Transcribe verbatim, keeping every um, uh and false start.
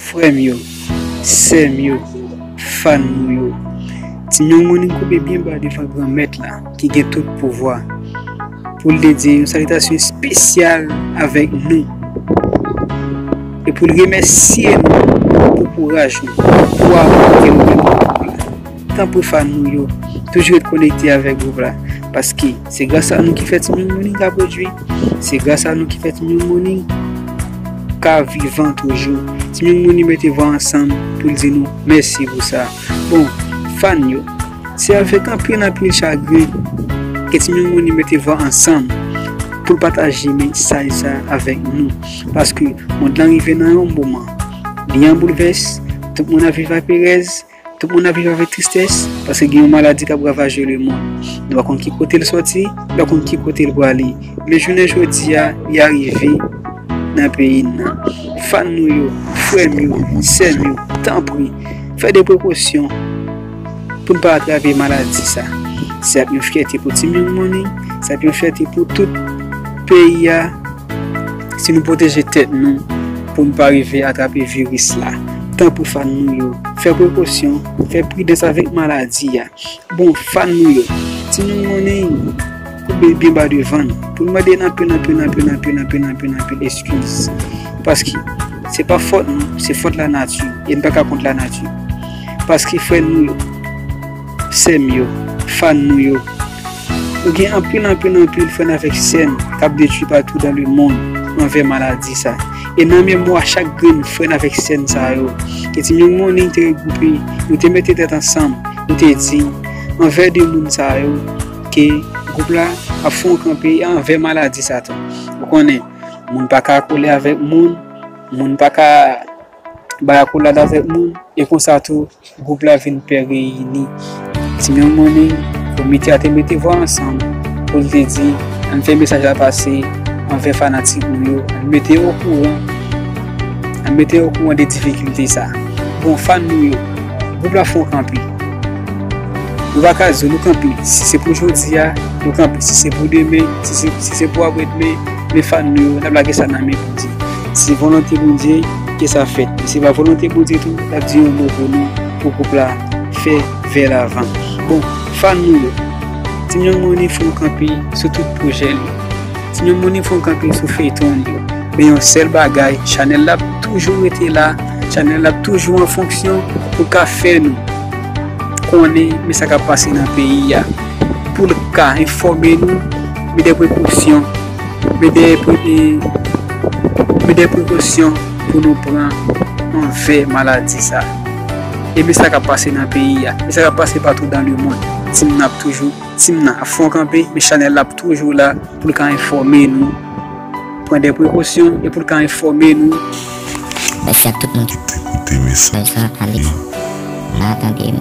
Frè m yo, sè m yo, fan nou yo, Team Young Money koupe byen ba devan Granmèt la ki gen tout pouvwa, pou l te di yon salitasyon espesyal avèk nou e pou l remèsye nou pou kouraj nou, pou amou ke nou gen pou nou la. Tanpri fan nou yo, toujou ret konekte avèk gwoup la, paske se gras a nou ki fè Team Young Money ka pwodui, se gras a nou ki fè Team Young Money ka vivan toujou. Team Young Money mete vwa ansanm pou l di nou mèsi pou sa. Bon, fan yo, se avèk anpil anpil chagren ke Team Young Money mete vwa ansanm pou l pataje mesaj sa avèk nou, paske mond lan rive nan yon moman, li an boulvès, tout moun ap viv ak perèz, tout moun ap viv avèk tristès, paske gen yon maladi k ap ravaje lemonn. Nou pa konn ki kote l sòti, nou pa konn ki kote l prale. Men jounen jodi a, li arive nan peyi n nan. Fan nou yo, frè m yo, sè m yo, tanpri, fè de prekosyon pou n pa atrape maladi sa. Se ap yon fyète pou Team Young Money, se ap yon fyète pou tout peyi a, si nou pwoteje tèt nou pou n pa rive atrape viris la. Tanpri fan nou yo, fè prekosyon, fè pridans avèk maladi a. Bon, fan nou yo, Team Young Money koupe byen ba devan nou pou l mande n anpil, anpil, anpil, anpil, anpil, anpil, anpil eskiz. Paske se pa fòt nou, se fòt lanati, e n pa ka kont lanati. Paske frè nou yo, sè m yo, fan nou yo, nou gen anpil, anpil, anpil frè n avèk sè n k ap detwi patou dan lemonn anvè maladi sa. E nan memwa chak grenn frè n avèk sè n sa yo, ke Team Young Money te regwoupe, nou te mete tèt ansanm, nou te di, anvè de moun sa yo, ke gwoup la ap fè yon kanpe anvè maladi sa tou. Ou konnen, moun pa ka kole avèk moun, moun pa ka bay akolad avèk moun, e konsa tou, gwoup la vin pè reyini. Team Young Money, komite a te mete vwa ansanm pou l te di, ann fè mesaj la pase anvè fanatik nou yo, ann mete yo okouran, ann mete yo okouran de difikilte sa. Bon, fan nou yo, gwoup la fè yon kanpe. Nou pa ka di nou kanpe, si se pou jodi a, nou kanpe, si se pou demen, si se, si se pou apre demen, men fan nou yo, n ap lage sa nan men Bondye. Si se volonte Bondye, ke sa fèt. E si se pa volonte Bondye tou, n ap di yon mo pou nou, pou gwoup la fè vè lavan. Bon, fan nou yo, Team Young Money fè yon kanpe sou tout pwojè li. Team Young Money fè yon kanpe sou feyton li yo. Men yon sèl bagay, chanèl la ap toujou rete la, chanèl la ap toujou an fonksyon pou ka fè nou konnen men sa k ap pase nan peyi a, pou l ka enfòme nou, men de prekosyon, men de pre-, men de prekosyon pou nou pran anvè maladi sa. E men sa k ap pase nan peyi a, men sa k ap pase patou dan lemonn. Team nan ap toujou, Team nan ap fè yon kanpe, men chanèl la ap toujou la pou l ka enfòme nou, pran de prekosyon e pou l ka enfòme nou. Mèsi ak tout moun ki te koute mesaj la, ale. N a tande.